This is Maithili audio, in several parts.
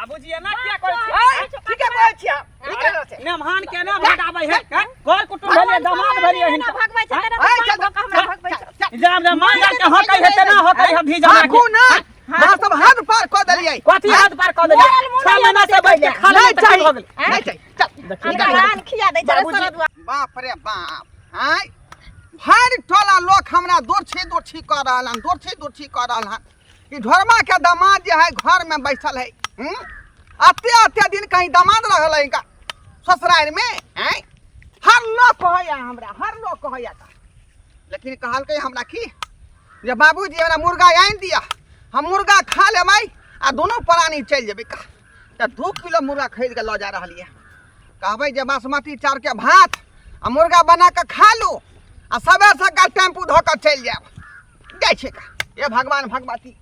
बाबूजी एना किया कहै छियै? आँय, ठीके कहै छियै ठीके कहै छियै मेहमान के ना भगाबै है हैं? घर कुटुम्ब भेलियै दामाद भेलियै हिनका भगबै छै तेना आँय, तऽ चल, भऽ कऽ हमरा चल, भगबै छै चल, चल। जाम जाम मार के हकै है तेना हकै है भी जमा भागू ना अहाँ सब हद पार कऽ देलियै कथी हाथ पार कऽ देलियै मोरल मुँह छह नहि महीना से बैठ के खा नहीं लेलियै तऽ की चाही भऽ गेलै नहीं चाही चल हमरा रान खिया दै छै बाबूजी। सरदुआ बाप रे बाप आँय भरि टोला लोक हमरा दोरछी दोरछी कऽ रहल हन दोरछी दोरछी कऽ रहल हन ई ढोरमा के दामाद जे है घर में बैसल है हम्म? अते अते दिन कहीं दामाद रहल है इनका ससुराल में आँय हर लोग कहैया हमरा हर लोग कहैया का लेकिन कहलकै हमरा की जे बाबूजी हमरा मुर्गा आनि दिअ हम मुर्गा खा लेबै आ दुनू प्राणी चलि जेबै का तऽ 2 किलो मुर्गा खरीद कऽ लऽ जा रहलियै कहबै जे बासमती चाउरके भात आ मुर्गा बना कऽ खा लू आ सबेर सकाल टेम्पू धऽ कऽ चलि जायब जाइ छै का हे भगवान भगवती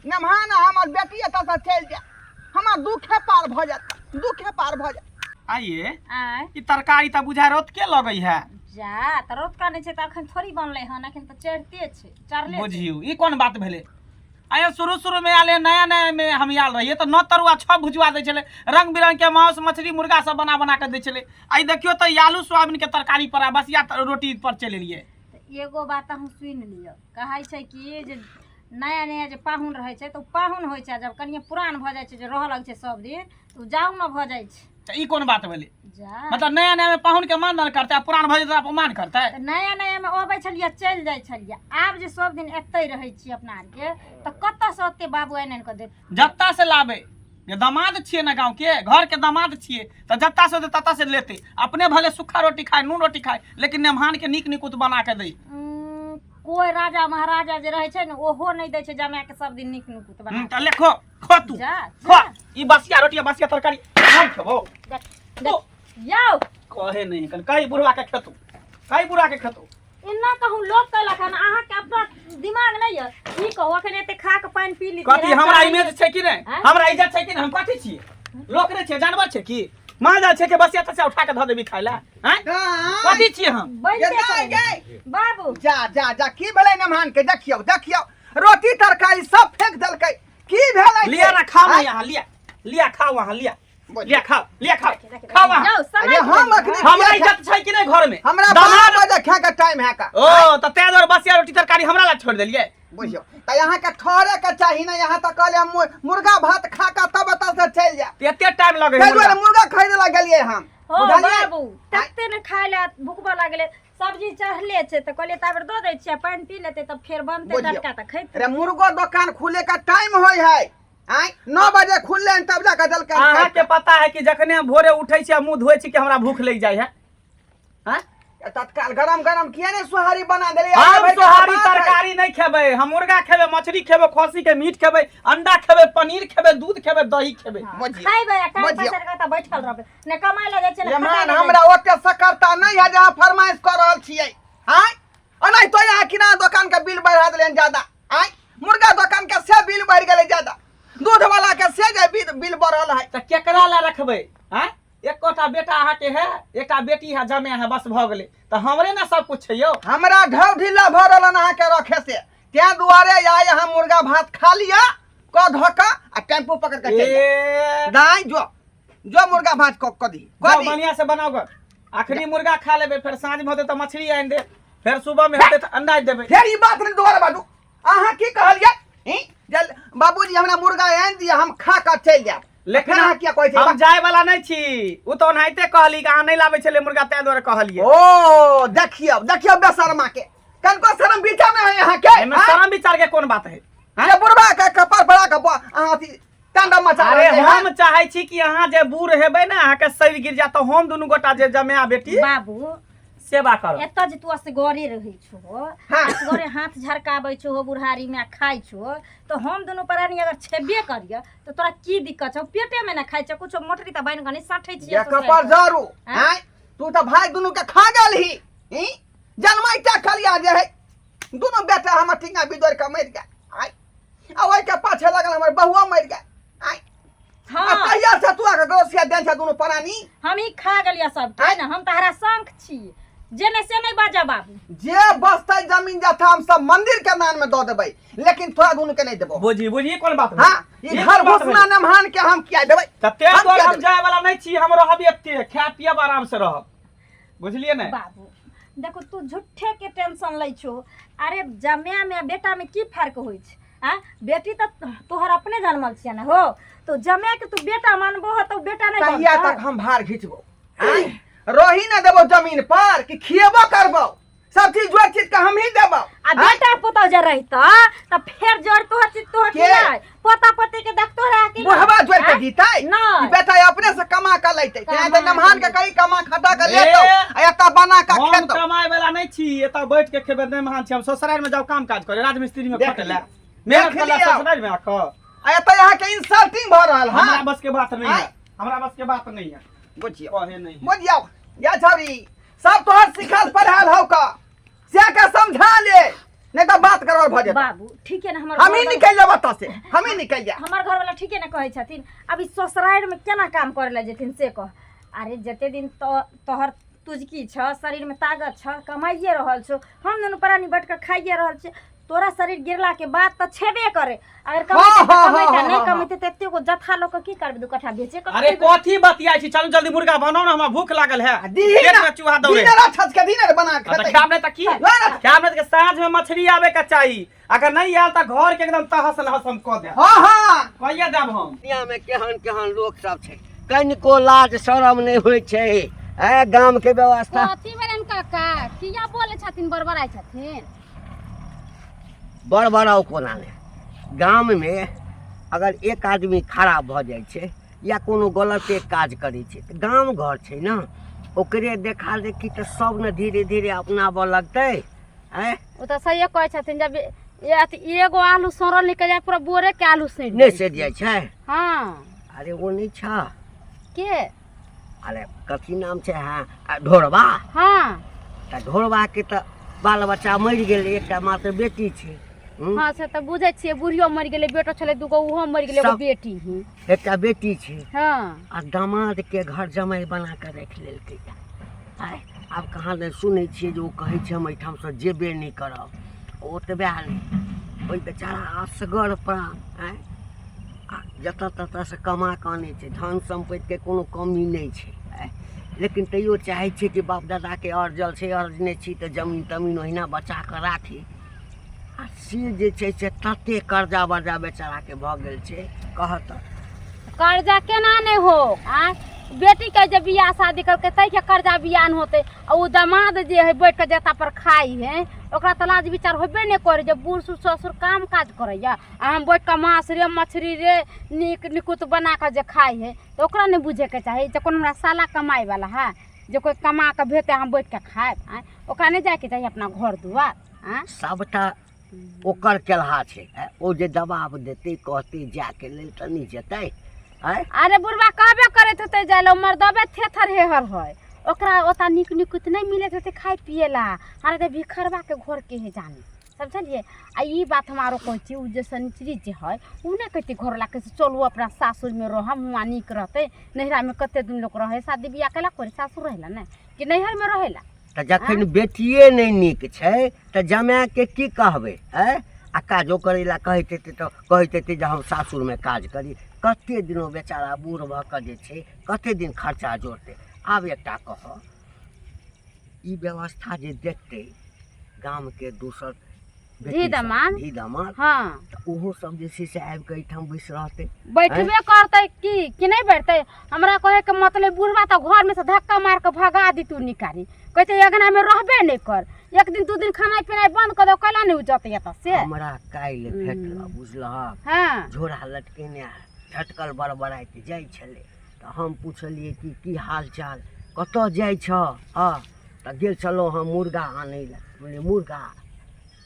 नमहान हमर बेटी एतऽसँ चलि जाय हमर दुखे पार भऽ जायत दुखे पार भऽ जायत आइए आँय ई तरकारी तऽ बुझाय रोत के लगै है जा तऽ रौतका नहि छै तऽ अखन थोड़ी बनलै हन अखन तऽ चढ़ते छै चढ़ले छै। बुझियौ ई कोन बात भेलै आया शुरू शुरू में आयल नया नया में हम आयल रहियै तऽ 9 तरुआ 6 भुजवा दै छलै रंग बिरंग के मांस मछली मुर्गा सब बना बना के दै छलै आइ देखियौ तऽ आलू सोयाबीन के तरकारी पर आ बसिया रोटी पर चलि एलियै तऽ एगो बात अहूँ सुनि लिअ कहै छै कि जे नया नया जे पाहुन रहै छै तऽ ओ पाहुन होइ छै आ जब कनिए पुरान भऽ जाइ छै जे रहऽ लगै छै सब दिन तऽ ओ जाउ ने भऽ जाइ छै तऽ ई कोन बात भेलै जा मतलब नया नया में पाहुन के मानदान करतै आ पुरान भऽ जेतै तऽ अपमान करतै तऽ नया नया मे अबै छलियै चलि जाइ छलियै आब जे सब दिन एतै रहै छियै अपना आरके तऽ कतऽसँ ओते बाबू आनि आनि कऽ देत जत्ता से लाबै जे दामाद छियै ने गाँव के घर के दामाद छियै तऽ जत्ता से देतै तत्ता से लेतै अपने भले सूखा रोटी खाय नून रोटी खाय लेकिन मेहमान के नीक निकुत बना के दै कोइ राजा महाराजा जे रहै छै ने ओहो नहि दै छै जमाए के सब दिन नीक निकुत बना तऽ ले खो खो तू जा खो ई बसिया रोटी आ बसिया तरकारी हम खेबो देख देख यौ कहे नहीं कन कही बुढ़वा के खेतू कही बुढ़वा के खेतू एना कहूँ लोक कहलक हन अहाँके अपना दिमाग नहि यऽ की कहू अखन एते खा के पानि पी ली कथी हमरा इमेज छै कि नहि आँय? हमरा इज्जत छै कि नहि हम कथी छियै लोक नहि छियै जानवर छै की माल जाल छै कि बसिया तसिया उठा के धऽ देबी खाय लए आँय कथी छियै हम बैठते ये करै। गई। बाबू जा जा जा की भेलै नमहान के देखियौ देखियौ रोटी तरकारी सब फेंक देलकै की भेलै लिया ना खाओ ना आँय? यहाँ लिया लिया खाओ वहाँ लिया बोलिए। लिया खाओ लिया खाओ खाओ वहाँ जाउ समय अरे हम अखनी हमरा इज्जत छै कि नहि घर में हमरा दामाद 12 बजे खाय के टाइम है का ओ तऽ तें दुआरे बसिया रोटी तरकारी हमरा ला छोड़ि देलियै बुझियौ तऽ अहाँके ठहरे के चाही ने यहाँ तऽ कहलियै हम मुर्गा भात खा कऽ तब एतऽ से चलि जायब एते टाइम लगै है ताहि दुआरे मुर्गा। मुर्गा खरीदे लए गेलियै हम हो बुझलियै बाबू तते ने खाय लए भुखबा लागलै सब्जी चढ़ले छै तऽ कहलियै ताबे दऽ दै छियै पानि पी लेतै तब फेर बनतै बुझियौ। टटका तऽ खैतै अरे मुर्गो दोकान खुले के टाइम होइ है आँय 9 बजे खुलले हन तब जाके देलकै हन अहाँ के पता है कि जखने हम भोरे उठै छी आ मुंह धोइ छी कि हमरा भूख लागि जाइ है आँय? तत्काल गरम गरम किया ने सोहारी बना देलियै हम भरि के सोहारी बात है। तरकारी नहीं खेबै हम मुर्गा खेबै मछली खेबै खस्सी के मीट खेबै अंडा खेबै पनीर खेबै दूध खेबै दही खेबै बुझियौ। खैबै आ टाइम बुझियौ। पसारि कऽ तऽ बैठल रहबै ने कमाइ लए जाइ छै ने ये मान खटाइ लए जाइ हमरा ओते सकरता नहीं है जे अहाँ फरमाइश कऽ रहल छियै आँय आ नहीं तो यहाँ किराना दोकान के बिल बढ़ा देलियन ज्यादा आँय मुर्गा दोकान के से बिल बढ़ि गेलै ज्यादा दूध वाला के से जे बिल बिल बढ़ल है तऽ केकरा ला रखबै आँय एकोटा बेटा अहाँके है एकटा बेटी है जमे है बस भऽ गेलै तऽ हमरे ने सब कुछ छै यौ हमरा ढौ ढीला भऽ रहल हन अहाँके रखे से तें दुआरे आइ अहाँ मुर्गा भात खा लिअ कऽ धऽ कऽ आ टेम्पू पकड़ कऽ चलि जाउ। ए दाइ जो जो मुर्गा भात कऽ कऽ दी कऽ जाउ दी बढ़िया से बनाओ गऽ अखनी मुर्गा खा लेबै फेर साँझ मे होतै तऽ मछली आनि देब फेर सुबह मे हेतै तऽ अंडा देबै फेर ई बात नहि दोबारा बाजू अहाँ की कहलियै ई? जे बाबूजी हमरा मुर्गा आनि दिअ हम खा कऽ चलि जायब लेकिन फेर अहाँ किया कहै हम छियै जाय वाला नहि छी ओ तऽ ओनाहिते कहली कि अहाँ नहि लाबै छलियै मुर्गा ताहि दुआरे कहलियै ओ देखियौ देखियौ बेशर्मा के कनको शर्म विचार नहि है अहाँके एहिमे आँय? शरम विचार के कोन बात है जे बुढ़बा के कपार बड़ा के अहाँ अथी तांडव मचा अरे रहल छै, हम चाहे छी कि अहाँ जे बूढ़ हेबै ने अहाँके शरीर गिर जायत तऽ हम दुनू गोटा जे जमाया बेटी बाबू सेवा करब एतऽ जे तू असगरे रहै छहो हाँ। असगरे हाथ झरकाबै छहो बुढ़ारी में आ खाइ छहो तऽ हम दुनू प्राणी अगर छेबे करिय तऽ तोरा की दिक्कत छौ पेटे में ने खाइ छौ कुछो मोटरी तऽ बान्हि कऽ नहि साँठै छियै ये कपार जरू आँय? आँय तू तऽ भाई दुनू के खा गेल ही ई? जनमाइटा खलिया जे है दुनू बेटा हमर टिंगा बिदोर के मरि गेल आँय आ ओहि के पाछे लगल हमर बहुओ मरि गेल आँय आ हाँ कहिया से तू आके गरोसिया देन छै दुनू प्राणी हम ही खा गेलियै सबके ने हम तहरा शंख छी जे नहि से नहि बाजऽ बाबू। जे बचतै जमीन जथा हम सब मंदिर के दान में दऽ देबै, लेकिन तोरा दुनू के नहीं देबो। बुझी बुझी कोन बात भेलै? हाँ, ई ई घर कोन बात घुसना भेलै? नमहान के हम किया देबै? तऽ तें हम दुआरे किया हम देबै? जाय वाला नहीं छी, हम रहब एते, खाय पियब आराम से रहब, बुझलियै ने? बाबू देखो, तू झूठे के टेंशन लै छो। अरे जमाय में आ बेटा में की फर्क होइ छै? आ बेटी तऽ तोहर अपने जनमल छियै ने हो, तो जमाय के तू बेटा मानबो हो तो बेटा नहीं कहिया बनतै? तक हम भार घिचबो? आँय? रही ना देबो जमीन पर कि खिएबो करबो? सब चीज जोड़ चीज के हम ही देबो। आ बेटा पुतौ जे रहितो तऽ फेर जोड़ तोहर चीज तोहर के? की पोता पोती के देखतो रह कि बुढ़वा जोड़ के आँय? जीतै? नहीं। ई बेटा अपने से कमा के लैतै। कमा तें तऽ नमहान के के कहीं कमा खटा के ए, लेतौ आ एतऽ बना के हम खेतौ। कमाए वाला नहीं छी, एतऽ बैठ के खेबै नहि महान छी। हम ससुराल में जाउ काम काज करे, राजमिस्त्री में देख खटे ला, लियौ। मेहनत देख करला लियौ। ससुराल में आके। आ एतऽ अहाँके इंसल्टिंग भऽ रहल हमरा हँ। बस के बात नहीं है। आँय? हमरा बस के बात नहीं है। बुझियौ। कहे नहीं है। बुझियौ या छौरी, सब तोहर सिखल पढ़ायल हौ का से के समझा ले, नहीं तो बात गड़बड़ भऽ जेतौ। बाबू ठीक है ने हमर हम ही घरवाला- निकलि जाब एतऽ से, हम ही निकलि जाब। हमर घरवाला ठीके ने कहै छथिन। अभी ससुरारि में केना काम करे लए जेथिन से कह। अरे जते दिन तो तोहर तुझकी छ, शरीर में ताकत छ, कमाइए रहल छो, हम दुनू प्राणी बैठ के खाइए रहल छियै। तोरा शरीर गिरला के बाद तऽ छेबे करे। अगर कमेतै तऽ हाँ, कमेतै, हाँ, नहि हाँ, कमेतै तऽ एते गो जत्था लऽ कऽ की करबै? दू कट्ठा बेचे कऽ अरे खेबै। कथी बतियाइ छी? चलू जल्दी मुर्गा बनाउ ने, हमरा भूख लागल है। दीही पेट ना में चूहा दौड़े। दीने राक्षस के दीने बना के हाँ, तऽ खेतै। खायब नहि तऽ की ना, ना। खायब नहि तऽ साँझ में मछली आबे के चाही, अगर नहीं आयल तऽ घर के एकदम तहस नहस हम कऽ देब। हाँ हाँ कहिया देब हम? दुनिया में केहन केहन लोक सब छै, कनिको लाज शरम नहि होइ छै। ऐ गाम के व्यवस्था कथी भेलनि काका? किया बोलै छथिन, बड़बड़ाइ छथिन? बड़बड़ाउ कोना नहि? गाममे अगर एक आदमी खराब भऽ जाइ छै या कोनो गलते काज करै छै तऽ गाम घर छै ने, ओकरे देखा देखी तऽ सब ने धीरे धीरे अपनाबऽ लगतै। आँय, ओ तऽ सहिए कहै छथिन। जब अथी एगो आलू सड़ल निकलि जाय, पूरा बोरे के आलू सड़ि नहि जाइ सड़ि जाइ छै। हँ। अरे ओ नहि छ के? अरे कथी नाम छै? हँ, आ ढोरबा। हँ। तऽ ढोरबाके तऽ बाल बच्चा मरि गेलै, एकटा मात्र बेटी छै। हँ, से तऽ बुझै छियै। बुढ़ियो मरि गेलै, बेटो छलै दूगो, ओहो मरि गेलै, एगो बेटी ही। एकटा बेटी छै। हँ। आ दामादके घर जमाइ बना कऽ राखि लेलकै। आइ आब कहाँ दन सुनै छियै जे ओ कहै छै हम एहिठामसँ जेबे नहि करब। ओतबे नहि, ओहि बेचारा असगर प्राण। आँय, आ जतऽ ततऽसँ कमा कऽ आनै छै, धन सम्पत्तिके कोनो कमी नहि छै। आँय, लेकिन तैयो चाहै छै कि बाप दादाके अर्जल छै, अर्जने छी तऽ जमीन तमीन ओहिना बचा कऽ राखी। आ से जे छै से तते कर्जा वर्जा बेचाराके भऽ गेल छै, कहऽ तऽ। कर्जा केना नहि हो? आँय, बेटीके जे बियाह शादी करके ताहिके कर्जा बियाह होतै, आ ओ दमाद जे है बैठ कऽ जत्ता पर खाइ है, ओकरा तऽ लाज विचार होबे नहि करै जे बूढ़ सूढ़ ससुर काम काज करैया आ हम बैठ कऽ माँस रे मछली रे नीक निकुत बना कऽ जे खाइ है, तऽ ओकरा नहि बुझैके चाही जे कोनो हमरा साला कमाइवला है जे कोइ कमा कऽ भेजतै हम बैठ कऽ खायब। आँय, ओकरा नहि जाइके चाही अपना घर दुआर? आँय, सभटा ओकर केलहा छै। ओ जे दबाव देतै, कहतै जायके लेल तऽ नहि जेतै? आँय, अरे बुढ़बा कहबे करैत हेतै जाय लए, मर्दबे थेथर हेहर है, ओकरा ओतऽ नीक निकुत नहि मिलैत हेतै खाय पियै ला। अरे तऽ भिखरबाके घर के है जाने, समझलियै? आ ई बात हम आरो कहै छी, ओ जे शनिचरी जे है ओ नहि कहतै घरवलाके से चलू अपना सासुरमे रहब, हुआँ नीक रहतै। नैहरामे कते दिन लोक रहै? शादी बियाह कैला करै? सासुर रहै ला नहि कि नैहरमे रहै ला? तऽ जखन बेटिए नहि नीक छै तऽ जमाएके की कहबै? आँय, आ काजो करै लए कहैत हेतै तऽ कहैत हेतै जे हम सासुरमे काज करी। कते दिन ओ बेचारा बूढ़ भऽ कऽ जे छै कते दिन खर्चा जोड़तै? आब एकटा कहऽ, ई व्यवस्था जे देखतै गामके दोसर बेटी धी सब, दमाद। धी दमाद। हँ। तऽ ओहो सब जे छै से आबि कऽ एहिठाम बैस रहतै? बैठबे करतै की कि नहि बैठतै? हमरा कहैके मतलब बुढ़बा तऽ घरमे से धक्का मारि कऽ भगा दितू, निकाली कहतै अङ्गनामे रहबे नहि कर, एक दिन दू दिन खाना पिनाइ बन्द कऽ दौ, कैला नहि ओ जतै एतऽ से? हमरा काल्हि भेटल, बुझलहक? हँ। झोरा लटकेने झटकल बड़बड़ाइत जाइ छलै तऽ हम पुछलियै कि की हाल चाल, कतऽ जाइ छह? हँ, तऽ गेल छलहुँ हम मुर्गा आनै लए। बुझलियै, मुर्गा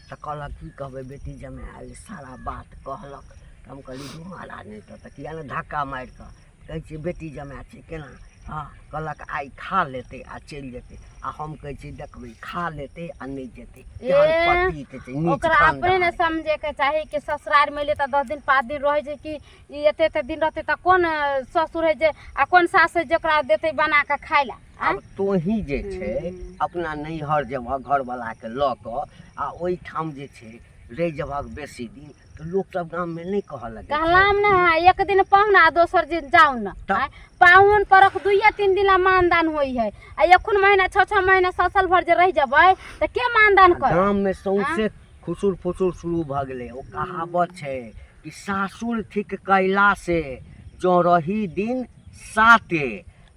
तऽ कहलक की कहबै, बेटी जमाए आयल, सारा बात कहलक। तऽ हम कहलियै दू महाराज, नहि तऽ किया ने धक्का मारि कऽ कहै छियै बेटी जमाए छै केना? हँ, कहलक आइ खा लेतै आ चलि जेतै। आ हम कहै छियै देखबै, खा लेतै आ नहि जेतै। केहन ए, पतित छै, नीच ओकरा अपने ने खानदान। समझेके चाही कि ससुरारिमे एलियै तऽ 10 दिन 5 दिन रहै छै कि ई एते एते दिन रहतै तऽ कोन ससुर है जे आ कोन सास है जे ओकरा देतै बना कऽ खाय लए? आब तोही जे छै अपना नैहर जेबह घरवलाके लऽ कऽ आ ओहिठाम जे छै रहि जेबहक बेसी दिन तऽ लोक सब गाममे नहि कहऽ लगै छै। कहलाम ने है एक दिन पाहुन आ दोसर दिन जाउ न तऽ- आँय, पाहुन परख दुइये तीन दिन ला मानदान होइ है आ एखन महीना छः छः महीना साल साल भर जे रहि जेबै तऽ के मानदान कर गाममे सौंसे खुसुर फुसुर शुरू भऽ गेलै ओ कहावत छै कि सासुर थिक कैला से जँ रही दिन साते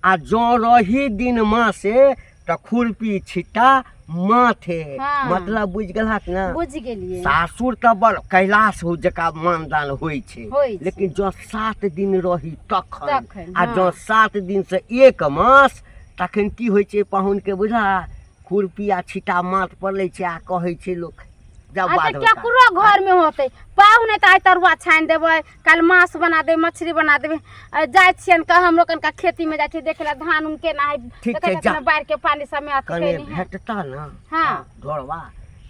आ जँ रही दिन मासे तऽ खुरपी छिट्टा माथे। हाँ। मतलब बुझि गेलहक ने? बुझि गेलियै। सासुर तऽ बड़ कैलाश हो जकाँ मानदान होइ छै। होइ छै। लेकिन जँ 7 दिन रही तखन, तखन, आ हाँ। जँ 7 दिन से 1 मास तखन की होइ छै पाहुन के बुझला खुरपी आ छिट्टा माथ पर लै छै आ कहै छै लोक जब अच्छा बाध होता। केकरो घर में होते पाहुन तऽ आइ तरुआ छानि देबै, काल्हि माछ बना देबै, मछली बना देबै। आ जाइ छियनि कऽ हमरो कनिका खेती में जाइ छियै देखे ला धान उन केना है। ठीक देखै छै, छथिन जा। बाढ़ि के पानी सबमे अथी कने कयने है। भेटता ना। हाँ। ढोरबा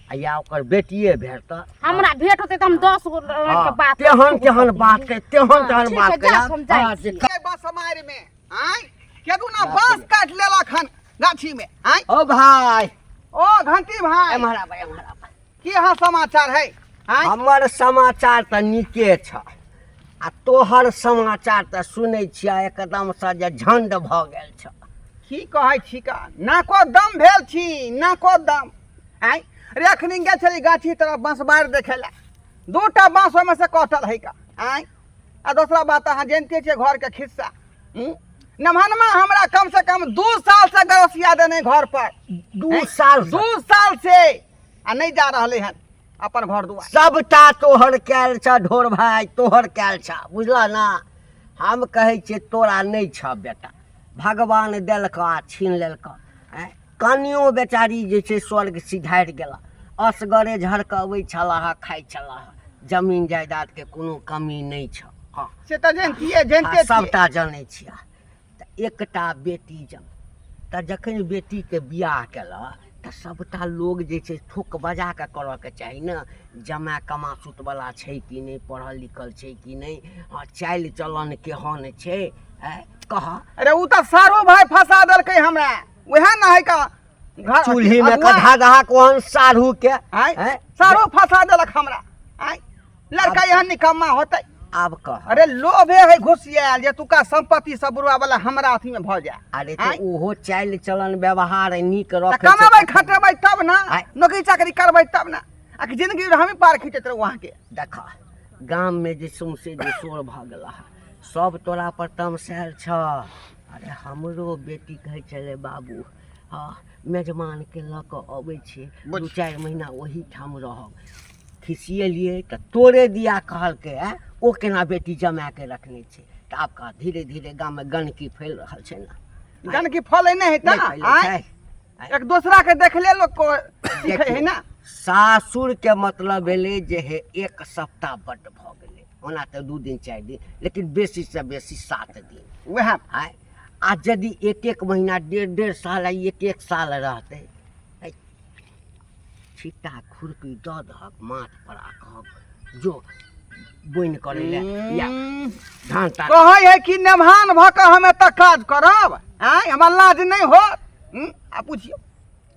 आ या ओकर बेटिए भेटता। हमरा भेंट होते तऽ हम 10 गो रंग के हाँ, बात तेहन तेहन बात के तेहन हाँ, तेहन ठीक बात है, के जा, हम जाइ हाँ, से छी। बस मारि में आय केदू ना बांस काट लेलक हन गाछी में आय। ओ भाई। ओ घंटी भाई। एम्हर आब, एम्हर आब। की अहाँ समाचार है? आय? हमर समाचार तऽ नीके छ आ तोहर समाचार तऽ सुनै छियै एकदम से जे झंड भऽ गेल छ। की कहै छी का नाको दम भेल छी, नाको दम। आय रे अखनी गेल छली गाछी तरफ बांसबार देखे ला, दूटा बांस ओहिमे से कटल है का। आय आ दोसरा बात अहाँ जानते छियै घर के खिस्सा। नमहनमा हमरा कम से कम 2 साल से गरसिया देने घर पर। 2 साल से? 2 साल से आ नहीं जा रहले हन अपन घर दुआर। सबटा तोहर कैल छ ढोर भाई, तोहर कैल छ, बुझल ना? हम कहै छियै तोरा नहीं छ बेटा, भगवान देलक आ छीन लेलक। आँय, कनियो बेचारी जे छै स्वर्ग सिधारि गेला, असगरे झरकबै छलाह, खाइ छलाह, जमीन जायदाद के कोनो कमी नहीं छ। हाँ। से तऽ जनितियै, जनिते छियै। सबटा जनै छियै। तऽ एकटा बेटी जब तऽ जखन बेटीके बियाह केलक तऽ सबटा लोग जे छै ठोक बजा कऽ करऽके चाही ने, जमाए कमा सुतवला छै कि नहि, पढ़ल लिखल छै कि नहि, हँ चालि चलन केहन छै, आँय कह। अरे उ तऽ सारो भाई फंसा देलकै हमरा, वएह ने है का घर चूल्ही में अगुआ। कधा दहा कोन साढ़ू के, आँय? आँय? सारो फंसा देलक हमरा। आँय? लड़का एहन निकम्मा होतै। आब कह। अरे लोभे है घुसियाल जे तुका संपत्ति सब बुढ़वा वाला हमरा अथी में भऽ जाए। अरे तो आँय? ओहो चालि चलन व्यवहार नीक तऽ रखै छै कमेबै तखन। खटेबै तब ना, आँय? नौकरी चाकरी करबै तब ना, आ कि जिंदगी हमी पार खींचैत रहू अहाँके। देख गाम में जे सौंसे जे शोर भऽ गेल हँ, सब तोरा पर तमसायल छ। अरे हमरो बेटी कहै छलै बाबू हँ मेजबान के लऽ कऽ अबै छी, 2-4 महीना ओहिठाम रहब। खिसिएलियै तऽ तोरे दिया कहलकै आँय, ओ केना बेटी जमा के रखने छै। तऽ आब कह धीरे धीरे गाममे गन्दगी फैल रहल छै ने। गन्दगी फैलै नहि हेतै नहि फैलै आँय? छै। आँय? एक दोसरा के देखले लोक को सीखै है ना। सासुर के मतलब भेलै जे हे 1 सप्ताह बड्ड भऽ गेलै, ओना तऽ 2 दिन 4 दिन, लेकिन बेसी से बेसी 7 दिन। वएह। आँय? आ यदि 1-1 महीना 1.5-1.5 साल आ 1-1 साल रहतै, छिट्टा खुरपी दऽ दहक माथ पर आ कहक जो बोनि करै लए या धान तान। कहै है कि नेमहान भऽ कऽ हम एतऽ काज करब, आँय हमरा लाज नहि होत? आ पुछियौ।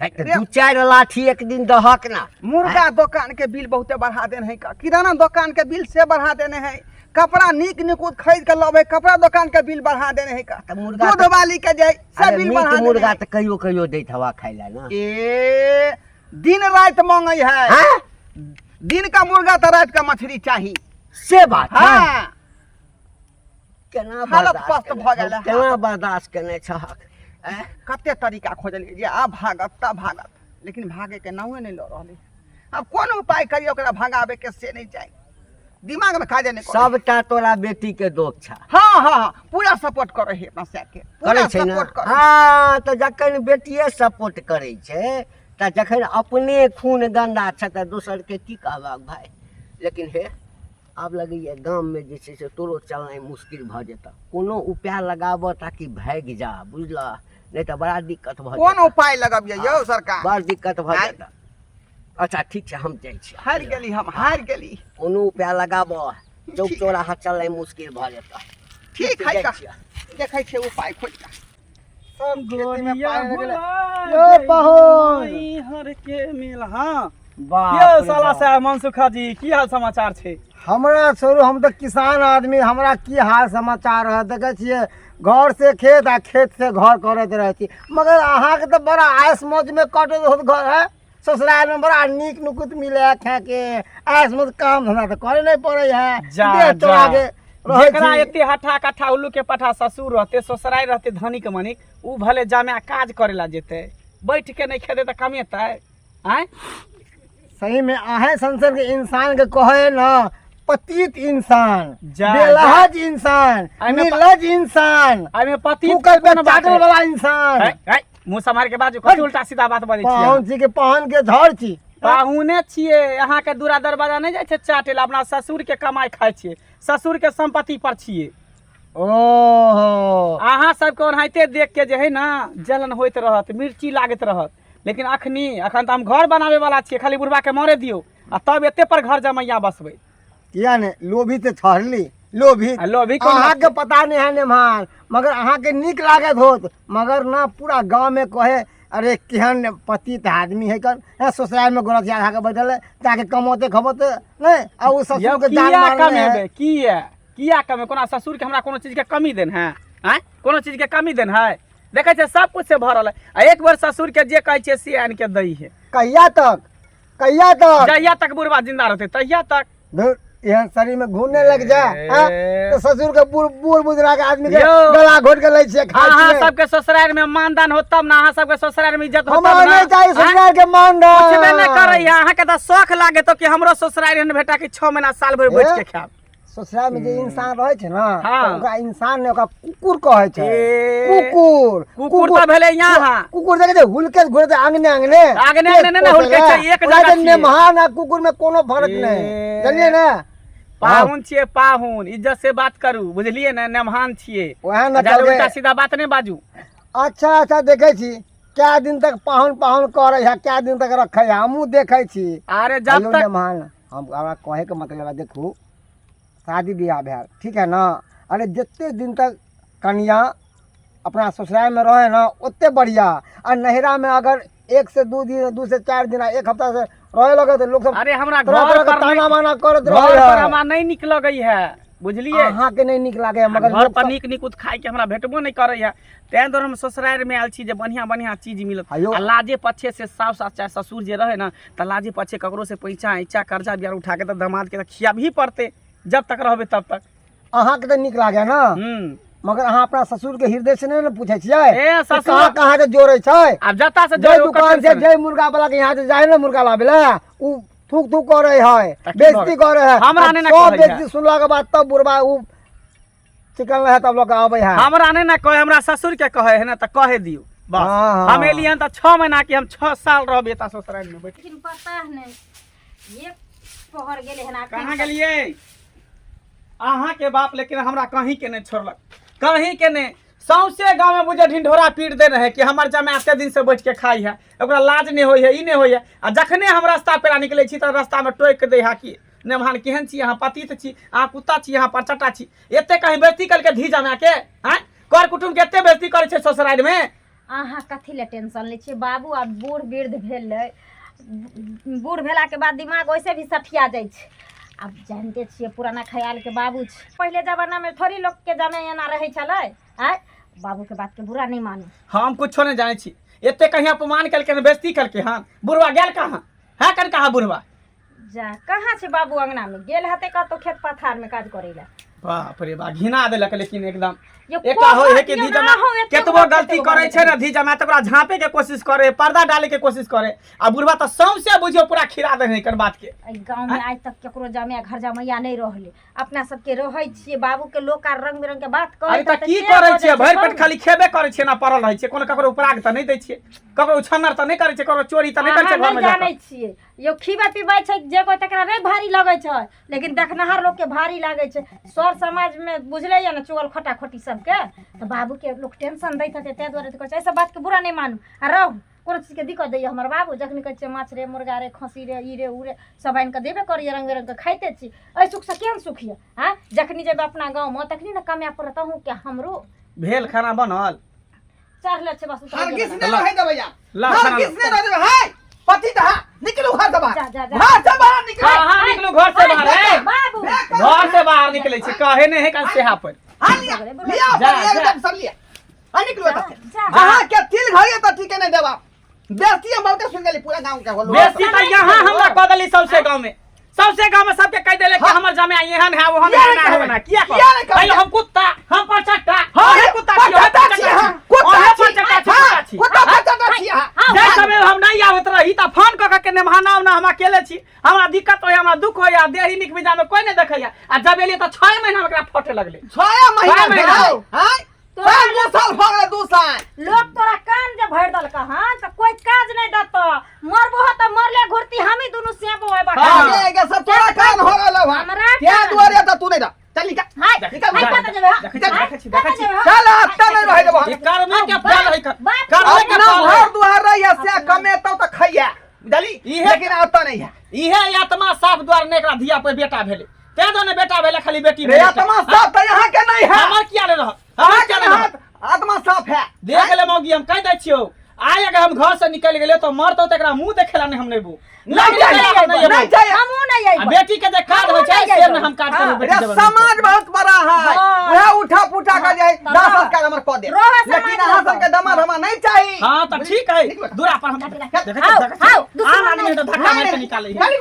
है तऽ 2-4 लाठी एक दिन दहक ना। मुर्गा दोकान के बिल बहुते बढ़ा देने है, किराना दोकान के बिल से बढ़ा देने है, कपड़ा नीक निकुत खरीद के लबै कपड़ा दोकान के बिल बढ़ा देने है, तऽ मुर्गा दूध तऽ- वाली के जे से अरे बिल मीट बढ़ा देने मुर्गा है। तऽ कहियो कहियो दैत हवा खाइ लए ना। ए दिन राति मांगै है। हाँ? दिन का मुर्गा तऽ राति का मछली चाही। से बात है। हाँ। केना हालत बर्दाश्त पस्त केने भऽ गेल छहक? है। केना बर्दाश्त केने छहक? ऐं? कते तरीका खोजलियै जे आब भागत तऽ भागत, लेकिन भागे के नामे नहि लऽ रहलै। आब कोन उपाय करियै ओकरा भगाबे के से नहि चाही, दिमाग में काजे नहि करै। सबटा तोरा बेटी के दोष छ। हाँ, हाँ, हाँ, पूरा सपोर्ट करै है अपना साथ के। पूरा करै छै ने? सपोर्ट करै। हाँ, तऽ जखन बेटिए सपोर्ट करै छै तऽ जखन अपने खून गन्दा छै तऽ दोसर के की कहबाक भाय। लेकिन हे आब लगैए गाममे जे छै से तोरो चलनाइ मुश्किल भऽ जेतऽ, कोनो उपाय लगाबऽ ताकि भागि जा, बुझलऽ? नहि तऽ बड़ा दिक्कत भऽ कोन जेतऽ। उपाय लगबियै यौ सरकार? बड़ दिक्कत भऽ आँय? जेतऽ। अच्छा ठीक छै, हम जाइ छी। हारि गेली हम, हारि गेली। कोनो उपाय लगाबऽ, चौक ठीक। चौराहा चलनाइ मुश्किल भऽ जेतऽ। ठीक है जाइ तऽ छियै। देखै छियै उपाय खोजि कऽ। सब खेती में गोरिया पानी लग गेलै। भुला यो जइबू पाहुन। नैहर के मेल। हाँ बाप यौ रे साला बाप। साहब मनसुखा जी, की हाल समाचार छै? हमरा छोड़ू, हम तऽ किसान आदमी, हमरा की हाल समाचार रहत। देखै छियै घर से खेत आ खेत से घर करैत रहै छी, मगर अहाँके तऽ बड़ा ऐश मौजमे कटैत होत घर है। ससुराल में बड़ा नीक नुकुत मिले है खाके, ऐश मौज, काम धंधा तऽ करे नहीं पड़े है। जा, देह तोड़ा जा। के रहै जेकरा छी। एते हठा कट्ठा उल्लू के पठा ससुर रहते, ससुराइ रहते धनिक मनिक, उ भले जामे काज करे ला जेते, बैठ के नहीं खेते तऽ कमेतै आँय? सही में अहें संसद के इंसान के कहे न पतित इंसान, जा, बेलहज इंसान, एहिमे निर्लज इंसान, एहिमे पति थूकल पे कोनो बात चाटल है। वाला इंसान। है, है, मुँह सम्हार के बाजू, कथी उल्टा सीधा बात बजै छियै? पाहुन छी के पाहुन के झड़ छी? पाहुने छियै अहाँके, दूरा दरवाजा नहि जाइ छै चाटे ला, अपना ससुर के कमाइ खाइ छियै, ससुर के संपत्ति पर छियै। ओहो, अहाँ सबके ओनाहिते देख के जे है ना जलन होइत रहत, मिर्ची लागैत रहत, लेकिन अखनी अखन तऽ हम घर बनाबे वाला छियै, खाली बुढ़बा के मरे दियौ आ तब एते पर घर जमैया बसबै। किया ने लोभी तऽ ठहरली लोभी। आ लोभी कोन? अहाँके पता नहीं है नेमहान, मगर अहाँके नीक लागत होत, मगर ना पूरा गाँव में कहे, अरे केहन पतित आदमी है कन है, ससुराल में गोरथिया खा के बैठल है, जाके कमौते खमौते नहीं आ उ ससुर यौ के जान किया मारने है। कमेबै? किया किया कमे? कोना ससुर के हमरा कोनो चीज के कमी देन है? आँय, कोनो चीज के कमी देन है? देखै छियै सब कुछ से भरल है, आ एक बेर ससुर के जे कहै छियै से आनि के दै है। कहिया तक, कहिया तक? जहिया तक बुढ़वा जिंदा रहतै तहिया तक। धुर, एहन शरीर में घूमने लग जाए हाँ? तो ससुर के बूढ़ बूढ़ बुजुर्ग के आदमी के यौ। गला घोट के लै छियै, खाइ अहाँ छियै। सबके ससुराल में मानदान हो तब ना, अहाँ सबके ससुराल में इज्जत हो हमरा तब ना। नहीं चाहिए ससुराल के मानदान। पुछबे नहि करैया अहाँके तऽ शौख लागे तो कि हमरो ससुराल एहन भेटा कि 6 महीना साल भरि बैठ के खायब। ससुराल में जे इंसान रहै छै ना, हाँ। तऽ ओकरा इंसान ने, ओकरा कुकुर कहै छै। ए, कुकुर। कुकुर तऽ भेलै यहाँ। कुकुर देखै छै हुलके घुरै छै आंगने आंगने। आंगने आंगने नहि ने हुलकै छै, एक ओकरा जगह जे छियै। नेमहान आ कुकुर में कोनो फर्क नहि। ए। जानलियै ने? पाहुन छियै पाहुन, इज्जत से बात करू, बुझलियै ने? नेमहान छियै। ओएह ने जादे कहलकै। उल्टा सीधा बात नहि बाजू। अच्छा अच्छा, देखै छी कै दिन तक पाहुन पाहुन करै है, कै दिन तक रखै है, हमहूँ देखै छी। अरे जब हेलो तक नेमहान, हम हमरा कहैके मतलब है, देखू शादी बियाह भेल, ठीक है ना? अरे जते दिन तक कनिया अपना ससुरालमे रहै ना ओते बढ़िया, आ नैहरामे अगर 1 से 2 दिन, 2 से 4 दिन आ 1 हफ्ता से रहे लगे तऽ लोक सब अरे हमरा तरह घर तरह के पर ताना नहि बाना करैत घर रहै पर है। हमरा नहि नीक लगै है, बुझलियै? अहाँके नहि नीक लागै है, मगर घर लोक पर सब नीक नीक खाइके हमरा भेटबो नहि करै है, ताहि दुआरे हम ससुरारिमे आयल छी जे बढ़िआँ बढ़िआँ चीज मिलत। हयौ। आ लाजे पछे से साउस आ चाहे ससुर जे रहै ने तऽ लाजे पछे ककरो से पैसा ऐचा कर्जा बियार उठा के तऽ दामादके तऽ खियाबही पड़तै, जब तक रहबै तब तक। अहाँके तऽ नीक लागै ने, मगर अहाँ अपना ससुर के हृदय से नहि ने पूछै छियै ए कि ससुर कहाँ कहाँ से जोड़ै छै? आब जतऽ से जै जोड़ै, ओकर दुकान से टेंशन। जै मुर्गा वाला के यहाँ से जाय ने मुर्गा लाबै ला, उ थूक थूक करे है, तऽ की बेइज्जती भऽ करे है। हमरा आ नहि ने सब कहै है। बेइज्जती सुनला के बाद तब बुढ़बा उ चिकन रहे तब लोग आबै है। हमरा नहि ने कहै, हमरा ससुर के कहै है ने तऽ कहे दियौ बस। हाँ, हाँ। हम एलियै हन तऽ 6 महीना की हम 6 साल रहबै एतऽ ससुराल में बैठ। लेकिन पता नहि एक पहर गेलै हन अखन कहाँ तक। गेलियै अहाँ के बाप? लेकिन हमरा कहीं के नहीं छोड़लक, कहीं के नहीं। सौंसे गाँव में बुझे ढिंढोरा पीट दे रहे कि हमर जमाय एते दिन से बैठ के खाई है, ओकरा लाज नहीं होई है, ई नहीं होई है। आ जखने हम रास्ता पेरा निकले छी तऽ रास्ता में टोकि दे है कि नेमहान केहन छी अहाँ, पतित छी अहाँ, कुत्ता छी अहाँ, परचटा छी। एते कहीं बेइज्जती कलके धी जमाय के? आँय, कर कुटुम्ब के एते बेइज्जती करै छै ससुरारि में? अहाँ कथी लए टेंशन लै छियै बाबू? आब बूढ़ वृद्ध भेलै, बूढ़ भेलाके बाद दिमाग वैसे भी सठिया जाइ छै। आब जानिते छियै पुराना ख्यालके बाबू छै, पहिले जमानामे थोड़ी लोकके जमाइ एना रहै छलै। आँय बाबूके बातके बुरा नहि मानू। हम कुछो नहि जानै छी। एते कहीं अपमान केलकै हन, बेइज्जती केलकै हन, बुढ़वा गेल कहाँ है? कन कहाँ बुढ़वा? जा कहाँ छै बाबू? अंगनामे गेल हेतै कतौ खेत पथारमे काज करै लए। बाप रे बा, घिना देलक लेकिन एकदम। यौ, एकटा होइ है कि यौ, धी जमा ना हो, एते केतबो गो- गलती एते गो करै छै ने धी जमा तऽ ओकरा झाँपे के कोशिश करे, पर्दा डाले के कोशिश करे, आ बुढ़वा तऽ सौंसे बुझियौ पूरा खिरा दे एकर बात के। एहि गाँवमे आइ तक केकरो जमाय घर जमैया नहि रहलै, अपना सबके रहै छियै। बाबूके लोक आर रंग बिरंग के बात कहै। अरे तऽ की करै छियै? भरि पेट खाली खेबे करै छियै ना पड़ल रहै छियै। कोनो ककरो उपराग तऽ नहि दै छियै, ककरो उछन्नर तऽ नहि करै छियै, ककरो चोरी तऽ नहि करै छियै अहाँ घरमे नहि जाकऽ। जानै छियै यौ, खीबै पीबै छै जे कोइ तकरा नहि भारी लगै छै, लेकिन देखनिहार लोकके भारी लागै छै। सर समाजमे बुझले यऽ ने चुगल खोटा खोटी सबके, तऽ बाबूके लोक टेंशन दैत हेतै, ताहि दुआरे तऽ कहै छै। एहि सब बातके बुरा नहि मानू आ रहू। कोनो चीजके दिक्कत दैए हमर बाबू? जखन कहै छियै माछ रे, मुर्गा रे, खस्सी रे, ई रे उ रे, सब आनि कऽ देबे करैए, रङ्ग बिरङ्गके खाइते छी। एहि सुखसँ केहन सुख यऽ? आँय, जखनी जेबै अपना गाँवमे तखनी ने कमाए पड़त अहूँके हमरो। भेल खाना बनल? चढ़ले छै बस उतरैये हरगिज बला। नहीं रहे देबै यार ला, खाना हरगिज नहीं रहे देबै हाय पति तऽ हाँ निकलू घर से बाहर जा, जा, जा। घर से बाहर निकलू हाँ हाँ निकलू घर से बाहर ए। बाबू घर से बाहर निकले छै कहे नहीं है कल सेहा पर हाँ लिया लिया जा, अपन जा। एकदम सब लिया हाँ निकलू एतऽ से। जा। अहाँ के तिल घड़ी तऽ ठीके नहीं देबा बेस्ती हम बहुते सुन गेली पूरा गाँव के होलो बेसी तऽ यहाँ हमरा कह देली सबसे गाँव में सबसे गाँव में सबके कह देले कि हमर जमे एहन है ओहन किया है नहीं ना कहबै? है ना किया किया नहीं कहबै? पहिले हम कुत्ता हम परचट्टा हाँ, अहे कुत्ता छी, अहे परचट्टा छी, हाँ, कुत्ता अहे छी, परचट्टा छी, हाँ, कुत्ता छी। कुत्ता परचट्टा छी, हाँ। जाहि समय हम नहीं आबैत रही तऽ फोन कऽ के नेमहाना उना हम अकेले छी हमरा दिक्कत होइया हमरा दुख होइया देही नीक मिजाज में कोई नहीं देखैया आ जब एलियै तऽ 6 महीना में एकरा फटे लगलै छया महीना छह महीना। भेलै हाँ तोरा साल 2 साल भऽ गेलै 2 साल। लोग तोरा कान जे भरि देलक हन तऽ कोई काज नहि देतऽ, मरबो तऽ मरले घुरती, हमी दुनू सेबो होय बा। हाँ। गे गे सब तोरा कान हो गेलौ हन। हमरा ते कान। दुआरे तऽ तू नहीं रह, चल निकल। हाय निकल, हाय, निकल। कतऽ जेबै हँ? देखै छी, हाय, देखै छी, कतऽ देखै छी। जेबै हँ? चल अत्ता नहीं रहे देबो ई कर्मे के फल है बाप कर्मे के अपना फल है। घर दुआर रही से कमेतौ तऽ खैया बुझली, लेकिन अतऽ नहीं है। इहे आत्मा साफ द्वार ने एकरा धिया पर बेटा भेलै, तें दुआरे बेटा भेलै खाली बेटी रे भेलै। आत्मा साफ तऽ यहाँ के नहीं है। हमर किया नहि रहत? हमर अहाँ किया के नहि रहत? हाथ आत्मा साफ है। देख ले मौगी, हम कहि दै छियौ, आइ अगर हम घर से निकलि गेलियै तऽ मरतौ तऽ एकरा मुँह देखेला नहि हम नहि बो नहीं चाहिए, नहीं चाहिए। हमहूँ नहि आ अयबै। बेटी के जे काज होइ छै हमहूँ नहि से अयबै। नहि हम काज करबै बेटी रे जबरदस्ती। समाज बहुत बड़ा है। हाँ। वह उठा पुठा कर जाए हाँ। दाह संस्कार हमर कऽ दे, रोहे समाज लेकिन अहाँ रहतौ। सबके दमाद हमरा नहीं चाही। हाँ तऽ ठीक है, दूरा पर हम देखै छियै, आओ, देखै छियै। आओ, दुश्मन आम आदमी नहि। तऽ धक्का मारि के निकालै है। निकल।